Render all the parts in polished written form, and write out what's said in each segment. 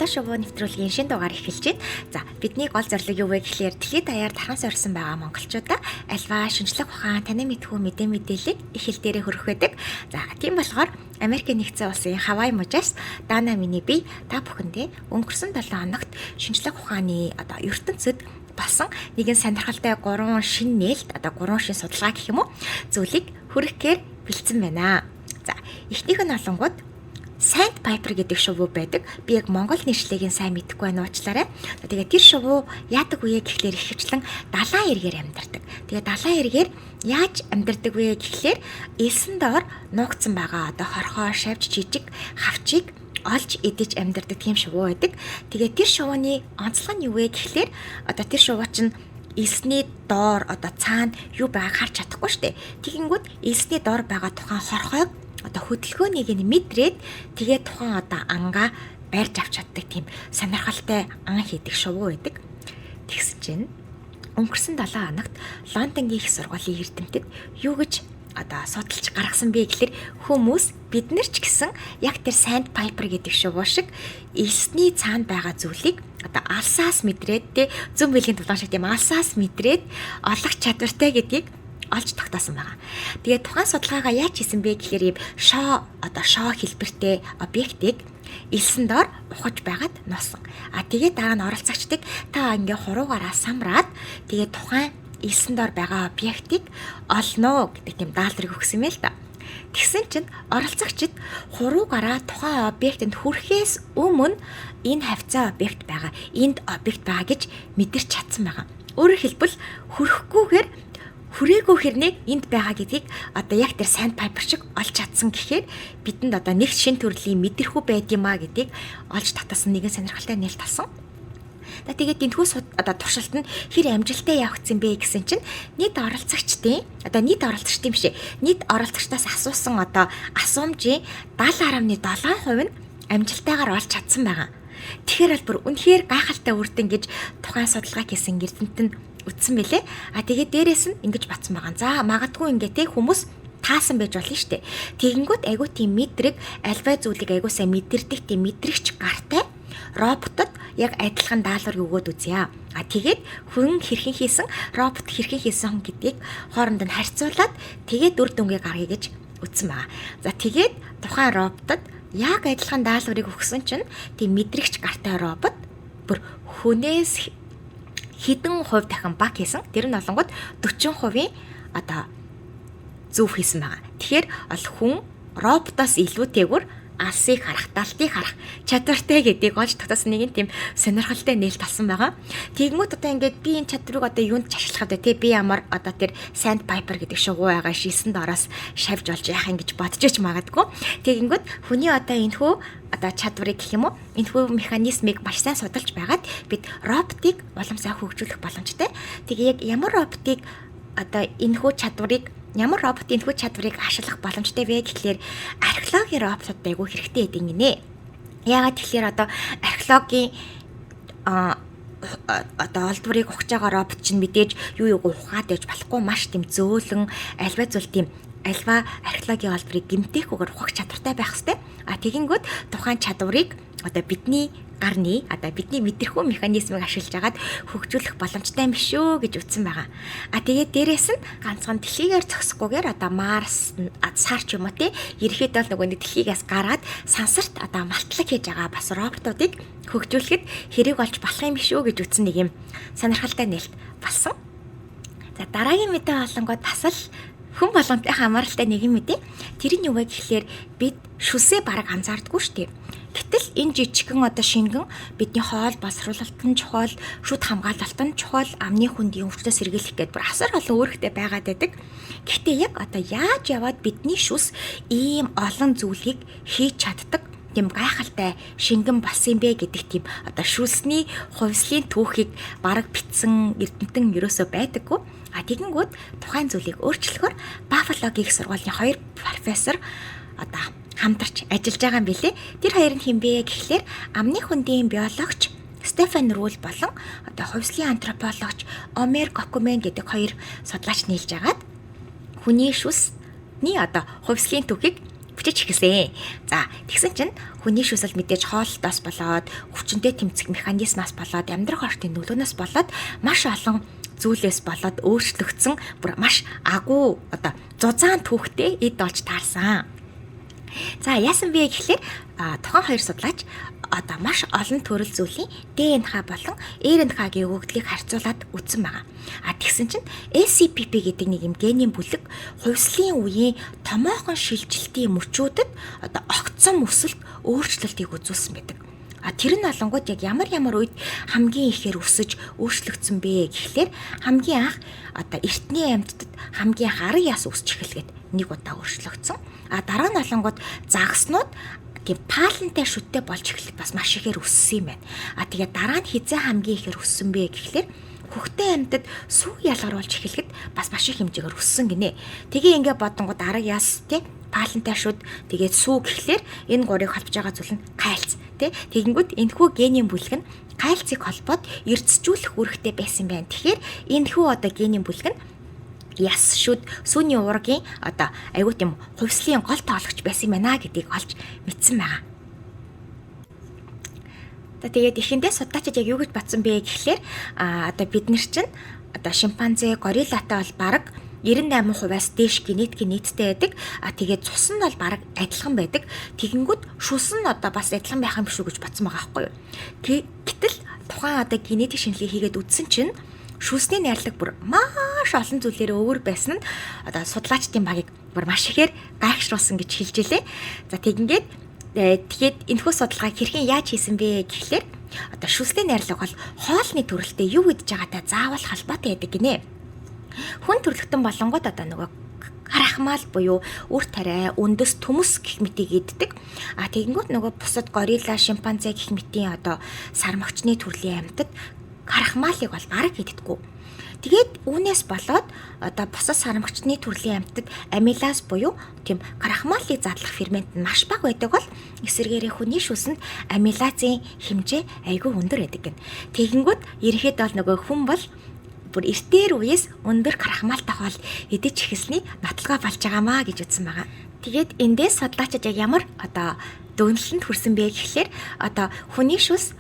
Одоо шувуу нэвтрүүлгийн шинэ дугаар эхэлж байна. За, бидний гол зорилго юу вэ гэхлээр дэлхийд даяар тархан сорьсон байгаа монголчуудаа альва шинжлэх ухаан, танин мэдхүү мэдээллийг их хэл дээрээ хүргэх байдаг. За, тийм болохоор Америкийн нэгдсэн улсын Хавай мужаас Дана миний бие та бүхэндээ өнгөрсөн 7 хоногт шинжлэх ухааны одоо ертөнцид болсон нэгэн сонирхолтой 3 шинэ нээлт, одоо 3 шинэ судалгаа гэх юм уу зүйлийг хүргэхээр бэлдсэн байна. За, эхнийх нь олонгууд Sandpiper гэдэг шувуу байдаг. Би яг монгол нэршлийг нь сайн мэдэхгүй байна, уучлаарай. Тэгээд тэр шувуу яадаг вэ гэхлээр ихэвчлэн далайн эргээр амьдардаг. Тэгээд далайн эргээр яаж амьдардаг вэ гэхлээр элсэн доор нуугдсан байгаа одоо хорхоо, шавж, жижиг хавчийг олж идэж амьдардаг тийм шувуу байдаг. Тэгээд тэр шувууны онцлог нь юу вэ гэхлээр одоо тэр шувуу чинь элсний доор одоо цаана юу байгааг харж чадахгүй шүү дээ. Тэгэнгүүт элсний доор байгаа тухайн хорхойг одоо хөдөлгөөнийг нь мэдрээд тэгээд тухайн одоо ангаа барьж авч чаддаг тийм сонирхолтой ан хийдэг шувуу байдаг. Тэгсэн чинь өнгөрсөн 7 хоногт Лондонгийн их сургуулийн эрдэмтэд юу гэж одоо судалж гаргасан бэ гэхлээр хүмүүс бид нар ч гэсэн яг тэр Sandpiper гэдэг шувуу шиг элсний цаана байгаа зүйлийг одоо алсаас мэдрээд, тэ, зүүн бэлгийн тулаан шиг тийм алсаас мэдрээд олох чадвартай гэдгийг олж тогтоосон байгаа. Тэгээд тухайн судалгаагаа яаж хийсэн бэ гэхлээр ийм шоо, одоо шоо хэлбэртэй объектыг элсэн доор ухаж байгаад нуусан. А тэгээд дараа нь оролцогчдыг та ингээ хуруугаараа самраад тэгээд тухайн элсэн доор байгаа объектыг олно гэдэг тийм даалгаврыг өгсөн юм л да. Тэгсэн чинь оролцогчид хуруугаараа тухайн объектэнд хүрэхээс өмнө энэ хавцаа объект байгаа, энд объект байгаа гэж мэдэрч чадсан байгаа. Өөрөөр хэлбэл хүрэхгүйгээр, хүрээгүй хэрнээ энд байгаа гэдгийг одоо яг тэр Sandpiper шиг олж чадсан гэхээр бидэнд одоо нэг шин төрлийн мэдрэхүй байд юм а гэдгийг олж татсан нэгэн сонирхолтой нээлт болсон. За, тэгээд энэхүү одоо туршилт нь хэр амжилттай явагдсан бэ гэсэн чинь нийт оролцогчдын, одоо нийт оролцогчдын биш, нийт оролцогчдоос асуусан одоо асуумжийн 70.7% нь амжилттайгаар олж чадсан байгаа. Тэгэхээр бол бүр үнэхээр гайхалтай үр дүн гэж тухайн судалгаа хийсэн эрдэмтэн үтсэн бэлээ. А тэгээд дээрэс нь ингэж батсан байгаа. За, магадгүй ингээ те хүмүүс таасан байж болно шүү дээ. Тэгэнгүүт айгуу тийм мэдрэг, альва зүйлийг айгуу сайн мэдэрдэг тийм мэдрэгч гартай роботод яг адилхан даалгаврыг өгөөд үзье. А тэгээд хүн хэрхэн хийсэн, робот хэрхэн хийсэн гэдгийг хооронд нь харьцуулаад тэгээд үр дүнгээ гаргая гэж үтсэн байгаа. За, тэгээд тухайн роботод яг адилхан даалгаврыг өгсөн чинь тийм мэдрэгч гартай робот бүр хүнээс хэдэн хувь дахин баг хийсэн. Тэр нь олонгод 40%-ийн одоо зөв хийсэн байгаа. Тэгэхээр ол хүн роботоос илүүтэйгүр алсыг харах, далтыг харах чадвартай гэдгийг олж тогтоосон нэгэн тийм сонирхолтой нээлт болсон байгаа. Тэгэнгүүт одоо ингээд би энэ чадварыг одоо юунд ч ашиглах вэ, те, би ямар одоо тэр Sandpiper гэдэг шувуу байгаа шилсэн доороос шавж олж яах юм гэж бодож ич магадгүй. Тэгэнгүүт хүний одоо энэхүү одоо чадварыг гэх юм уу, энэхүү механизмыг маш сайн судалж байгаад бид роботыг улам сайн хөгжүүлэх боломжтой. Тэгээ яг ямар роботыг одоо энэхүү чадварыг, ямар робот энэхүү чадварыг ашиглах боломжтой вэ гэхлээр археологийн роботууд айгүй хэрэгтэй гэдэг гинэ. Яагаад тэгэхээр одоо археологийн одоо олдврыг ухаж байгаа робот чинь мэдээж юу юуг ухаад байж болохгүй, маш тийм зөөлөн альва зүйл тийм альва археологийн олдврыг гэмтээхгүйгээр ухах чадвартай байх хэрэгтэй. А тэгэнгүүт тухайн чадварыг одоо бидний гарны, одоо бидний мэдрэхүй механизмыг ашиглаж агаад хөгжүүлэх боломжтой юм биш үү гэж үздсэн байгаа. А тэгээд дээрэс нь ганцхан дэлхийгээр зогсохгүйгээр одоо Марс, сар ч юм уу те, ерөөхдөө л нөгөө нэг дэлхийгээс гараад сансарт одоо малтлаг хийж байгаа бас роботуудыг хөгжүүлэхэд хэрэг болж болох юм биш үү гэж үздсэн нэг юм сонирхолтой нээлт болсон. За, дараагийн мэдээ болонгод бас л хүн болгонтой хамааралтай нэгэн мэдээ. Тэр нь юу вэ гэхлээр бид шүсээ бараг анзаардаггүй шүү дээ. Гэтэл энэ жижигхэн одоо шингэн бидний хоол боловсруулалт нь чухал, шүд хамгаалалт нь чухал, амны хүндийн өвчтөөс сэргийлэх гээд бүр асар олон үүрэгтэй байгаад байдаг. Гэхдээ яг одоо яаж яваад бидний шүс ийм олон зүйлийг хийж чаддаг тийм гайхалтай шингэн болсон юм бэ гэдэг тийм одоо шүлсний хувьслын түүхийг бараг бичсэн эрдэмтэн ерөөсөө байдаггүй. А тэгэнгүүт тухайн зүйлийг өөрчлөхөөр Баффалогийн их сургуулийн хоёр профессор одоо хамтарч ажиллаж байгаа юм билэ. Тэр хоёр нь хэн бэ гэхлээр амны хөндийн биологч Стефан Рул болон одоо хувьслын антропологч Омер Гокумен гэдэг хоёр судлаач нийлж агаад хүний шүсний одоо хувьслын түүхийг бичиж гаргасан байгаа. А тэгээд энэ шүсний хувьслын түүхийг хүчиж эхэлсэн. За тэгсэн чинь хүний шүсэл мэдээж хоолтоос болоод өвчнөд тэмцэх механизмаас болоод амьдрах ортын нөлөөнөөс болоод маш олон зүйлээс болоод өөрчлөгдсөн бүр маш агуу одоо зузаан түүхтэй эд олж таарсан. За яасан бэ гэхлээр тухайн хоёр судлаач одоо маш олон төрөл зүйлийн ДНХ болон РНХ-гийн өгөгдлийг харьцуулаад үзсэн байгаа. А тэгсэн чинь SCPP гэдэг нэг юм генийн бүлэг хувьслын үеийн томоохон шилжилтийн мөчүүдэд одоо огцом өсөлт өөрчлөлтийг үзүүлсэн байдаг. А тэр нь олонгууд яг ямар ямар үед хамгийн ихээр өсөж өөрчлөгдсөн бэ гэхлээр хамгийн анх одоо эртний амьтдад хамгийн анх арын яс өсч эхэлгээд нэг удаа өөрчлөгдсөн. А дараа нь олонгууд загаснууд тийм паалантай шүттэй болж эхлэх бас маш ихээр өссөн юм байна. А тэгээ дараа нь хизээ хамгийн ихээр өссөн бэ гэхлээр хөхтөн амьтад сүү ялгаруулж эхлэхэд бас маш их хэмжээгээр өссөн гинэ. Тэгээ ингээ бодонгууд арга яс тий паалантай шүд тэгээд сүү гэхлээр энэ гурыг холбож байгаа зүйл нь кальц тий. Тэгэнгүүт энэхүү генийн бүлэг нь кальцийг холбоод эрдэсжүүлэх үүрэгтэй байсан байна. Тэгэхээр энэхүү одоо генийн бүлэг нь яс шүд сүүний уургийн одоо айгуу тийм хувьслын гол тоологч байсан юм байна гэдгийг олж мэдсэн байгаа. За тэгээд эхэндээ судлаачид яг юу гэж батсан бэ гэхлээр одоо бид нар чинь одоо шимпанзе, гориллатай бол бараг 98%-аас дээш генетикийн нийттэй байдаг. А тэгээд цус нь бол бараг адилхан байдаг. Тэгэнгүүт шүс нь одоо бас адилхан байх юм шүү гэж бодсон байгаа байхгүй юу. Гэтэл тухайн одоо генетик шинжилгээ хийгээд үзсэн чинь шүсний найрлаг бүр маш олон зүйлээр өөр байсан нь одоо судлаачдын багийг бүр маш ихээр гайхшруулсан гэж хэлж илээ. За тэгингээд тэгээд энэхүү судалгааг хэрхэн яаж хийсэн бэ гэхлээр одоо шүсний найрлага бол хоолны төрөлтэй юу идж байгаатай заавал холбоотой байдаг гинэ. Хүн төрөлхтөн болонгод одоо нөгөө крахмал буюу үр тариа, үндэс, төмөс гэх мэтийг иддэг. А тэгэнгүүт нөгөө бусад горилла, шимпанзе гэх мэтийн одоо сармагчны төрлийн амьтад крахмалыг бол бараг иддэггүй. Тэгээд үүнээс болоод одоо бусад сармагчны төрлийн амьтад амилаз буюу тийм крахмалыг задлах фермент нь маш бага байдаг бол эсвэргээрээ хүний шүсэнд амилазын хэмжээ айгүй өндөр байдаг гэнэ. Тэгэнгүүт ерөнхийдөө бол нөгөө хүн бол бүр эртээр үеэс өндөр крахмалтай хоол идэж эхэлсний нотлогоо болж байгаамаа гэж үзсэн байгаа. Тэгээд эндээс судлаачид яг ямар одоо дүгнэлтэнд хүрсэн бэ гэхлээр одоо хүний шүс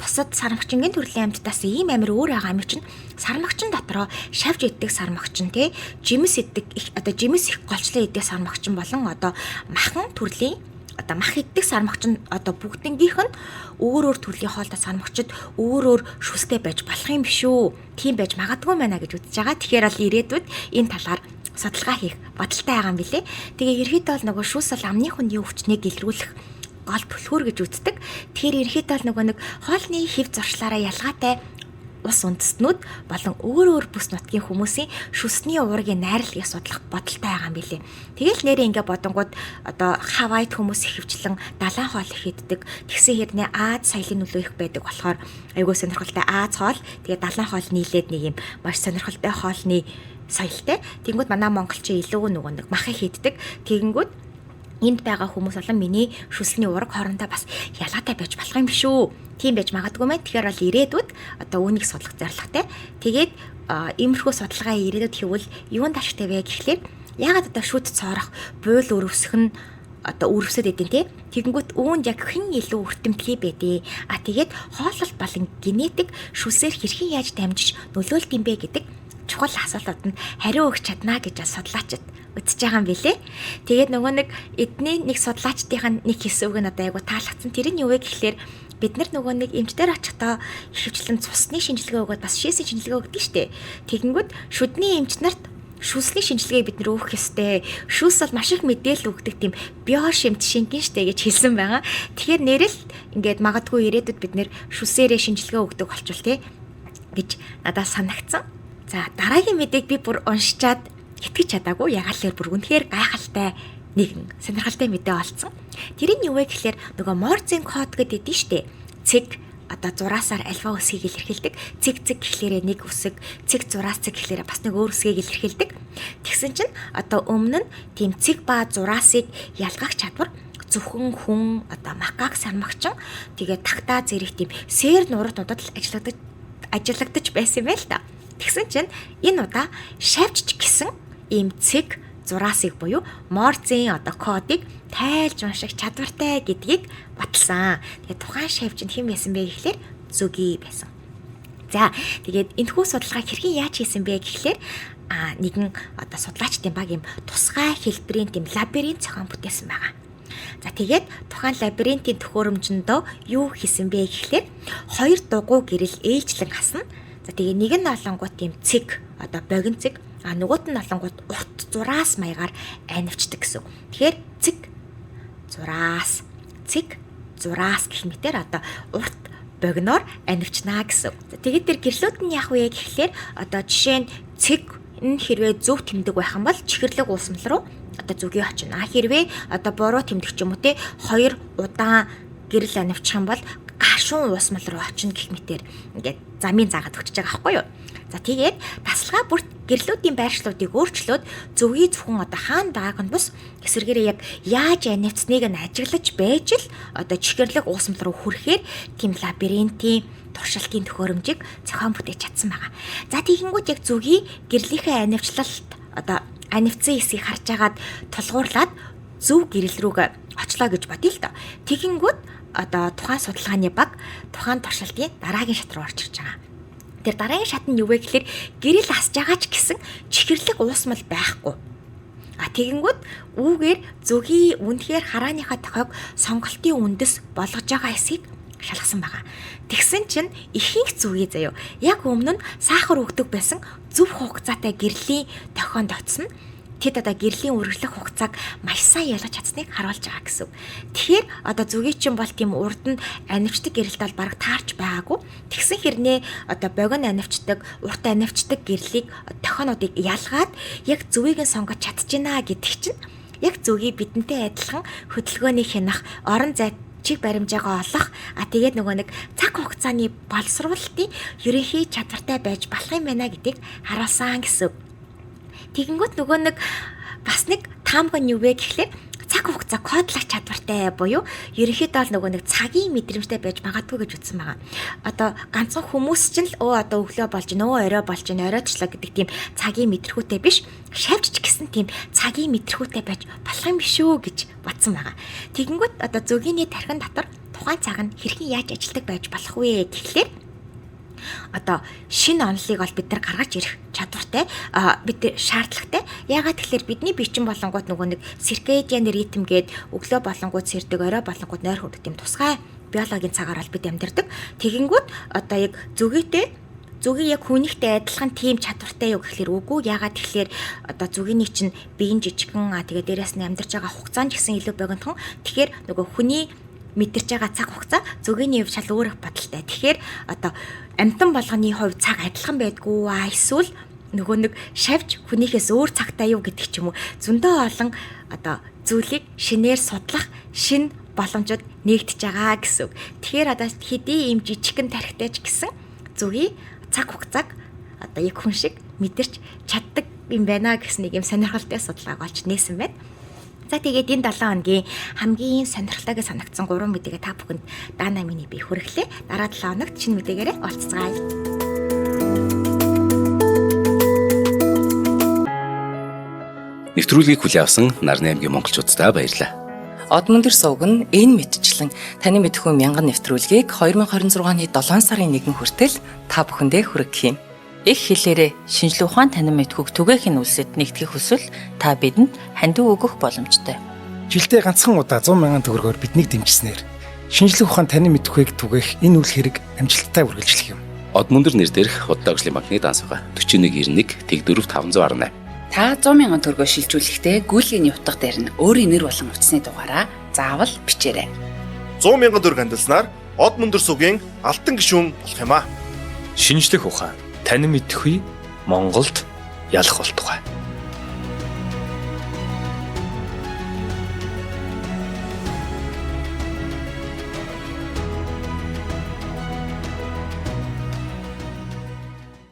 бусад сармагчингийн төрлийн амьтдаас ийм амир өөр байгаа юм чинь сармагчин дотроо шавж иддэг сармагчин тий жимс иддэг одоо жимс их голчлон иддэг сармагчин болон одоо махан төрлийн одоо мах иддэг сармагчин одоо бүгднгийнх нь өөр өөр төрлийн хоолтой сармагчид өөр өөр шүстэй байж болох юм биш үү? Тийм байж магадгүй байна гэж үзэж байгаа. Тэгэхээр бол ирээдүйд энэ талаар судалгаа хийх бодолтой байгаа юм билэ. Тэгээ ерөөдөө бол нөгөө шүс бол амны хүний өвчнийг илрүүлэх гол түлхүүр гэж үздэг. Тэгэхээр ерөөхдөө л нөгөө нэг хоолны хэв зуршлаараа ялгаатай ус үндэстнүүд болон өөр өөр бүс нутгийн хүмүүсийн шүсний уургийн найрлагыг судлах бодолтой байгаа юм билээ. Тэгэл нэрээ ингээ бодонгууд одоо Хавайд хүмүүс ихэвчлэн далайн хоол их иддэг. Тэгсэн хэрнээ Аз соёлын нөлөө их байдаг болохоор айгүй сонирхолтой Аз хоол тэгээ далайн хоол нийлээд нэг юм маш сонирхолтой хоолны соёлтой. Тэнгүүд манай монголчин илүү нөгөө нэг мах их иддэг. Тэгэнгүүт энд байгаа хүмүүс болон миний шүсний ураг хоорондоо бас ялгаатай байж болох юм биш үү? Тийм байж магадгүй мэн. Тэгэхээр бол ирээдүйд одоо үүнийг судлах зорилготой. Тэгээд иймэрхүү судалгаа ирээдүйд хийвэл юунд ашигтай вэ гэхлээр яагаад одоо шүд цоорох, буйл өрөвсөх нь одоо өрөвсөд идэв те. Тэгэнгүүт үүнд яг хэн илүү өртөмтгий байдээ. А тэгээд хооллолт болон генетик шүсээр хэрхэн яаж дамжиж нөлөөлд юм бэ гэдэг чухал асуултууданд хариу өгч чаднаа гэж судлаачид үзэж байгаа юм билэ. Тэгээд нөгөө нэг эдний нэг судлаачдын нэг хэсэг нь одоо айгу таалагдсан. Тэр нь юу вэ гэхлээр бид нар нөгөө нэг эмчтэр очихдоо ихэвчлэн цусны шинжилгээ өгөөд бас шээсийн шинжилгээ өгдөг штэ. Тэгэнгүүт шүдний эмч нарт шүсний шинжилгээг бид нэр өгөх ёстой. Шүс бол маш их мэдээлэл өгдөг тийм био шимт шингэн штэ гэж хэлсэн байгаа. Тэгэхээр нэрэл ингээд магадгүй ирээдүйд бид нэр шүсээрээ шинжилгээ өгдөг болчвол те гэж надад санагдсан. За дараагийн мэдээг би бүр уншичаад итгэж чадаагүй. Ягаад л бүр үнэхээр гайхалтай нэгэн сонирхолтой мэдээ олцсон. Тэр нь юу вэ гэхлээр нөгөө Морзын код гэдэг нь штэ. Цэг одоо зураасаар альфа үсгийг илэрхийлдэг. Цэг цэг гэхлээрээ нэг үсэг, цэг зураас цэг гэхлээрээ бас нэг өөр үсгийг илэрхийлдэг. Тэгсэн чинь одоо өмнө нь тийм цэг ба зураасыг ялгах чадвар зөвхөн хүн одоо макак сармагчин тэгээд тагтаа зэрэг тийм сэр нуруудад л ажиллагдаж байсан юм байна л та. Тэгсэн чинь энэ удаа шавжч гэсэн ийм цэг зураасыг буюу Морзын одоо кодыг тайлж унших чадвартай гэдгийг баталсан. Тэгээд тухайн шавж нь хэн байсан бэ гэхлээр Зүги байсан. За, тэгээд энэхүү судалгааг хэрхэн яаж хийсэн бэ гэхлээр нэгэн одоо судлаачдын баг юм тусгай хэлбэрийн тийм лабиринт зохион бүтээсэн байгаа. За, тэгээд тухайн лабиринтийн төхөөрөмжөндөө юу хийсэн бэ гэхлээр хоёр дугуй гэрэл ээлжлэн хасна. За, тэгээ нэг нь олонгууд тийм цэг одоо богино цэг, а нөгөөт нь олонгууд урт зураас маягаар анивчдаг гэсэн. Тэгэхээр цэг зураас, цэг зураас гэх мэтэр одоо урт богиноор анивчнаа гэсэн. Тэгээд тэр гэрлүүд нь яах вэ гэхлээр одоо жишээ нь цэг нь хэрвээ зөв тэмдэг байх юм бол чихэрлэг уусмал руу одоо зүгийн очино. А хэрвээ одоо буруу тэмдэг ч юм уу те хоёр удаан гэрэл анивчих юм бол гашуун уусмал руу очино гэх мэтэр ингээд замын заагаад өгчөж байгаа байхгүй юу? За, тэгээд тасалгаа бүрт гэрлүүдийн байршлуудыг өөрчлөөд зөвгийн зөвхөн одоо хаана байгааг нь бус эсвэргээрээ яг яаж анивцныг нь ажиглаж байж л одоо чихэрлэг уусмал руу хүрэхээр тийм лабиринтийн туршилтын төхөөрөмжийг зохион бүтээж чадсан байгаа. За, тэгэнгүүт яг зүгийн гэрлийнхээ анивчлалт одоо анивцсан хэсгийг харж агаад тулгуурлаад зөв гэрэл рүүгээ очлоо гэж бодъё л доо. Тэгэнгүүт одоо тухайн судалгааны баг тухайн туршилтын дараагийн шат руу орж ирж байгаа. Тэр дараагийн шат нь юу вэ гэхлээр гэрэл асж байгаа ч гэсэн чихэрлэг уусмал байхгүй. А тэгэнгүүт үүгээр зүгийн үнэхээр харааныхаа тохиог сонголтын үндэс болгож байгаа хэсгийг шалгасан байгаа. Тэгсэн чинь ихэнх зүгий заяо. Яг өмнө нь сахар өгдөг байсан зөв хугацаатай гэрлийн тохионд очсон нь тэд одоо гэрлийн үргэлжлэх хугацааг маш сайн ялгаж чадсныг харуулж байгаа гэсэн. Тэгэхээр одоо зүгийн чинь бол тийм урд нь анивчдаг гэрэлт бол бараг таарч байгаагүй. Тэгсэн хэрнээ одоо богино анивчдаг, урт анивчдаг гэрлийг тохионуудыг ялгаад яг зүгийг нь сонгож чадчихна гэдэг чинь яг зүгийг бидэнтэй адилхан хөдөлгөөний хянах, орон зайд чиг баримжаагаа олох, а тэгээд нөгөө нэг цаг хугацааны боловсруулалтын ерөнхий чадвартай байж болох юм байна гэдгийг харуулсан гэсэн. Тэгэнгүүт нөгөө нэг бас нэг таамаг нь юу вэ гэхлээр цаг хугацаа кодлох чадвартай буюу ерөнхийдөө л нөгөө нэг цагийн мэдрэмжтэй байж магадгүй гэж үзсэн байгаа. Одоо ганцхан хүмүүс чинь л одоо өглөө болж н орой болж н оройтчлаа гэдэг тийм цагийн мэдрэхүйтэй биш, шавж ч гэсэн тийм цагийн мэдрэхүйтэй байж болох юм биш үү гэж бодсон байгаа. Тэгэнгүүт одоо зөгийний тархин дотор тухайн цаг нь хэрхэн яаж ажилтдаг байж болох вэ гэхлээр одоо шинэ онолыг бол бид нар гаргаж ирэх чадвартай, бид шаардлагатай. Яагаад тэгэхээр бидний бичин болонгууд нөгөө нэг circadian rhythm гээд өглөө болонгууд сэрдэг, орой болонгууд нойр хүрдэг тийм тусгай биологийн цагаар бол бид амьдардаг. Тэгэнгүүт одоо яг зүгээтэй зүгийн яг хүнийхтэй адилхан тийм чадвартай юу гэхлээр үгүй. Яагаад тэгэхээр одоо зүгийний чинь биеийн жижигхэн, тэгээ дээрэс нь амьдарч байгаа хугацаа нь ч гэсэн илүү богинохун. Тэгэхээр нөгөө хүний мэдэрч байгаа цаг хугацаа зүгээний хувьд шал өөр их бодолтой. Тэгэхээр одоо амьтан болгоны хувьд цаг адилхан байдгүй аа эсвэл нөгөө нэг шавж хүнийхээс өөр цагтай юу гэдэг ч юм уу. Зөндөө олон одоо зүйлийг шинээр судлах шин боломжууд нэгдэж байгаа гэсэн үг. Тэгэхээр одоо хэдий ийм жижигхэн тархитай ч гэсэн зүгийн цаг хугацааг одоо яг хүн шиг мэдэрч чаддаг юм байна гэсэн нэг юм сонирхолтой судалгааг олж нээсэн байна. За, тэгээд энэ 7 хоногийн хамгийн сонирхолтойг санагдсан 3 мэдээгээ та бүхэнд Дана миний би хүргэлээ. Дараа 7 хоногт шинэ мэдээгээрээ уулзцгаая. Нэвтрүүлгийг хүлээн авсан Нарны аймгийн монголчуудаа баярлалаа. Од мөндөр сувг нь энэ мэтчлэн таны мэдхүү мянган нэвтрүүлгийг 2026 оны 7 сарын 1 хүртэл та бүхэндээ хүргэх юм. Их хэлээрээ шинжлэх ухаан танин мэдхүйг түгээх нь үлсэд нэгтгэх хүсвэл та бидэнд хандив өгөх боломжтой. Жилдээ ганцхан удаа 100 мянган төгрөгөөр биднийг дэмжсэнээр шинжлэх ухаан танин мэдхүйг түгээх энэ үйл хэрэг амжилттай үргэлжлэх юм. Од мөндөр нэр дээрх Худалдаа хөгжлийн банкны данс байгаа. 4191 Тэг4 518. Та 100 мянган төгрөгөөр шилжүүлэхдээ гүйлгээний утга дээр нь өөрийн нэр болон утасны дугаараа заавал бичээрэй. 100 мянган төгрөг хандилснаар Од мөндөр сугийн алтан гишүүн болох юм аа. Шинжлэх ухаан танин мэдхүй Монголд ялах болтугай.